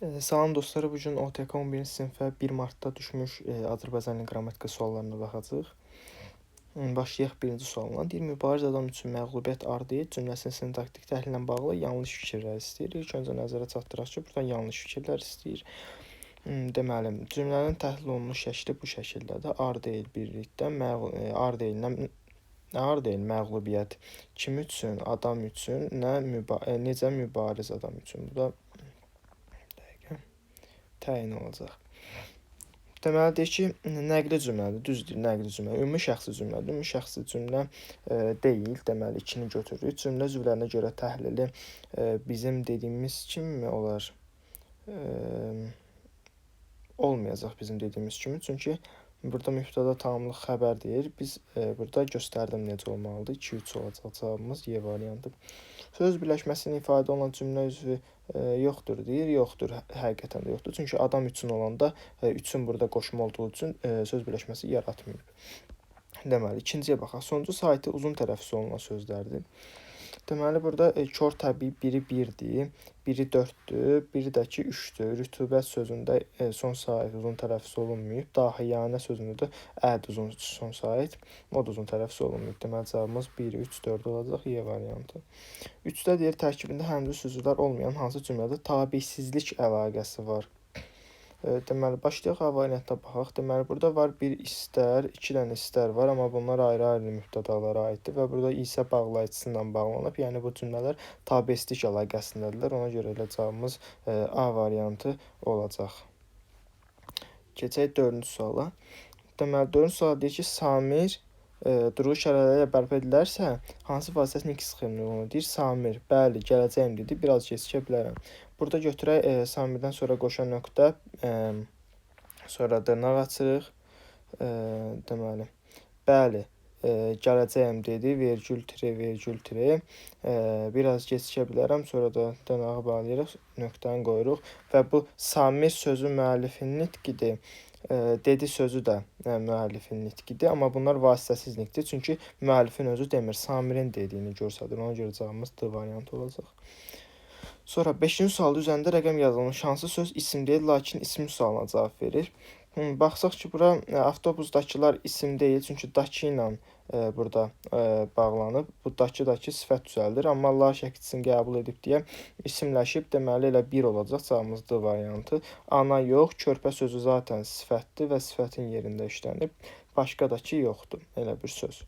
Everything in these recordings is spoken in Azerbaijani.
Salam dostlar, bu gün OTK 11-ci sinifə 1 martda düşmüş Azərbaycan dili qrammatika suallarına baxacağıq. Başlayaq birinci sualla. Deyir, mübariz adam üçün məğlubiyyət ar deyil cümləsinin sintaktik təhlillə bağlı yanlış fikirlər istəyir. İlk öncə nəzərə çatdıraq ki, buradan yanlış fikirlər istəyir. Deməli, cümlənin təhlil olunmuş şəkli bu şəkildədir. Ar deyil birlikdə, ar deyil nə ar deyil məğlubiyyət kim üçün, adam üçün, nə necə mübariz adam üçün. Bu da təyin olacaq. Deməli, deyir ki, nəqli cümlədir, düzdür, nəqli cümlə. Ümumi şəxsi cümlədir. Ümumi şəxsi cümlə deyil. Deməli, 2-ni götürürük. Cümlə üzvlərinə görə təhlili bizim dediyimiz kimi olar? Olmayacaq bizim dediyimiz kimi. Çünki burada mübtəda tamamlıq xəbər deyir. Biz burada göstərdim necə olmalıdır. 2-3 olacaq cavabımız Y variantı. Söz birləşməsinin ifadə olunan cümlə üzvü yoxdur deyir. Yoxdur, həqiqətən də yoxdur. Çünki adam üçün olanda üçün burada qoşma olduğu üçün söz birləşməsi yaratmayıb. Deməli, ikinciyə baxaq. Sonuncu saytı uzun tələffüz olunan sözlərdir. Deməli, burada kor təbii biri 1-dir, biri 4-dür, biri də ki 3-dür. Rütubət sözündə son sait uzun tələffüz olunmayıb. Dahiyanə sözündə də əd uzun son sait, o da uzun tələffüz olunmayıb. Deməli, cavabımız 1, 3, 4 olacaq, Y variantı. 3-də deyir, tərkibində həmzi sözlər olmayan hansı cümlədə tabesizlik əlaqəsi var? Deməli, başlayaq A variantına baxaq. Deməli, burada var bir istər, iki dənə istər var, amma bunlar ayrı-ayrı mübtədalara aiddir və burada isə bağlayıcısı ilə bağlanıb. Yəni, bu cümlələr tabesizlik əlaqəsindədirlər. Ona görə elə cavabımız A variantı olacaq. Keçək dördüncü suala. Deməli, dördüncü sual deyir ki, Samir durğu işarələri ilə bərpa edilərsə, hansı vasitəsinin X sxemini uyğundur? Deyir, Samir, bəli, gələcəyim dedi, biraz gecikə bilərəm. Burada götürək Samirdən sonra qoşa nöqtə, sonra dırnaq açırıq. Deməli, bəli, gələcəyim dedi, vergül, tire, vergül, tire. Biraz gecikə bilərəm, sonra da dırnağı bağlayırıq, nöqtəni qoyuruq və bu Samir sözü müəllifin nitqidir. Dedi sözü də müəllifin nitqidir, amma bunlar vasitəsiz nitqdir. Çünki müəllifin özü demir, Samirin dediyini göstərir. Ona görə cavabımız D variantı olacaq. Sonra 5-ci sualda üzərində rəqəm yazılmış hansı söz isim deyil, lakin isim sualına cavab verir. Baxsaq ki, bura avtobusdakılar isim deyil, çünki dakı ilə burada bağlanıb. Bu dakı sifət düzəldir, amma la şəkilçisini qəbul edib deyə isimləşib, deməli elə 1 olacaq, cavabımız D variantı. Ana yox, körpə sözü zaten sifətdir və sifətin yerində işlənib. Başqa da ki, yoxdur elə bir söz.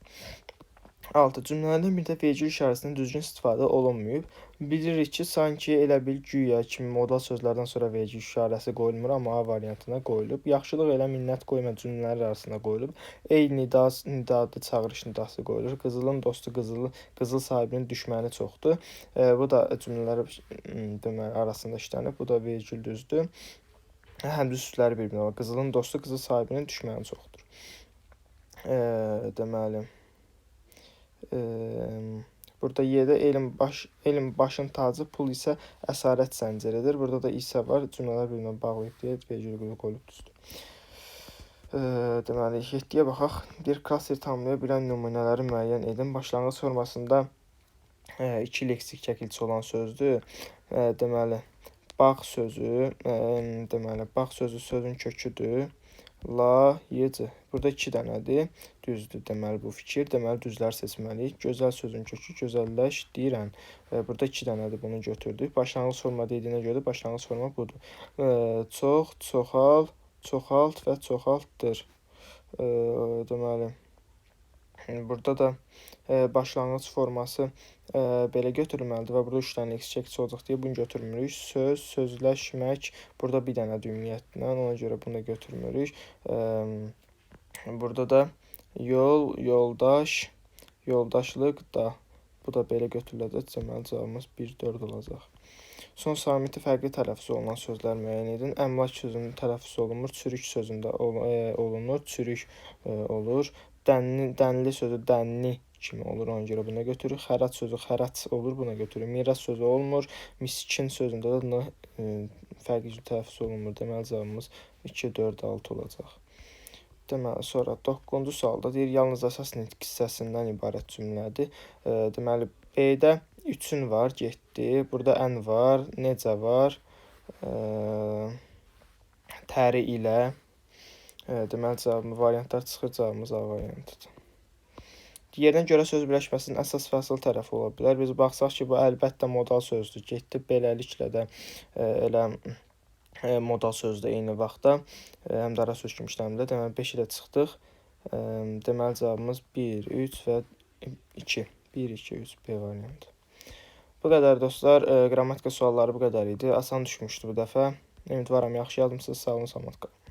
6. Cümlələrdən birində vergül işarəsindən düzgün istifadə olunmayıb. Bilirik ki, sanki elə bil güya kimi modal sözlərdən sonra vergül işarəsi qoyulmur, amma A variantına qoyulub. Yaxşılıq elə minnət qoyma cümlələr arasında qoyulub. Ey nida, nidadır, çağırış nidası qoyulur. Qızılın dostu qızılı, qızıl sahibinin düşməni çoxdur. Bu da cümlələr deməli arasında işlənib. Bu da vergül düzdür. Həmzi sözləri bir-birinə var. Qızılın dostu qızıl sahibinin düşməni çoxdur. Deməli, burada Y-də elm başın tacı, pul isə əsarət zənciridir. Burada da isə var. Cümlələr bir-birinə bağlayıb deyə vergül qoyulub düzdür. Deməli, 7-yə baxaq. Deyir, klaster tamamlaya bilən nümunələri müəyyən edin. Başlanğıc formasında iki leksik şəkilçisi olan sözdür. Deməli, bağ sözü, deməli, bağ sözü sözün köküdür. La, Y, C. Burada iki dənədir. Düzdür, deməli bu fikir. Deməli, düzlər seçməliyik. Gözəl sözün kökü gözəlləş deyirəm. Burada iki dənədir, bunu götürdük. Başlanğıc forma dediyinə görə başlanğıc forma budur. Çox, çoxal, çoxalt və çoxaltdır. Deməli, burada da başlanğıc forması belə götürülməlidir və burada 3 dənə leksik şəkilçisi olacaq deyə bunu götürmürük. Söz, sözləşmək, burada bir dənədir ümumiyyətlə, ona görə bunu da götürmürük. Burada da yol, yoldaş, yoldaşlıq da. Bu da belə götürüləcək. Deməli, cavabımız 1-4 olacaq. Son samiti fərqli tələffüz olunan sözlər müəyyən edin. Əmlak sözünün tələffüz olunmur, çürük sözündə olunur, çürük olur. Dənli, dənli sözü dənli kimi olur, ona görə buna götürürük. Xərac sözü xərac olur, buna götürürük. Miras sözü olmur. Miskin sözündə də n fərqli tələffüz olunmur. Deməli, cavabımız 2, 4, 6 olacaq. Deməli, sonra 9-cu sualda deyir, yalnız əsas nitq hissəsindən ibarət cümlədir. Deməli, B-də üçün var, getdi. Burada ən var, necə var. Təri ilə. Deməli, cavabımız variantlar çıxır, cavabımız A variantıdır. Yerinə görə söz birləşməsinin əsas fəsil tərəfi ola bilər. Biz baxsaq ki, bu əlbəttə modal sözdür. Getdi. Beləliklə də elə modal sözdür eyni vaxtda. Həm də ara söz kimi işləmdə. Deməli, 5 ilə çıxdıq. Deməli, cavabımız 1, 3 və 2. 1, 2, 3 B variantı. Bu qədər dostlar. Qrammatika sualları bu qədər idi. Asan düşmüşdü bu dəfə. Ümidvaram yaxşı yazmısınız. Sağ olun, salamat qalın.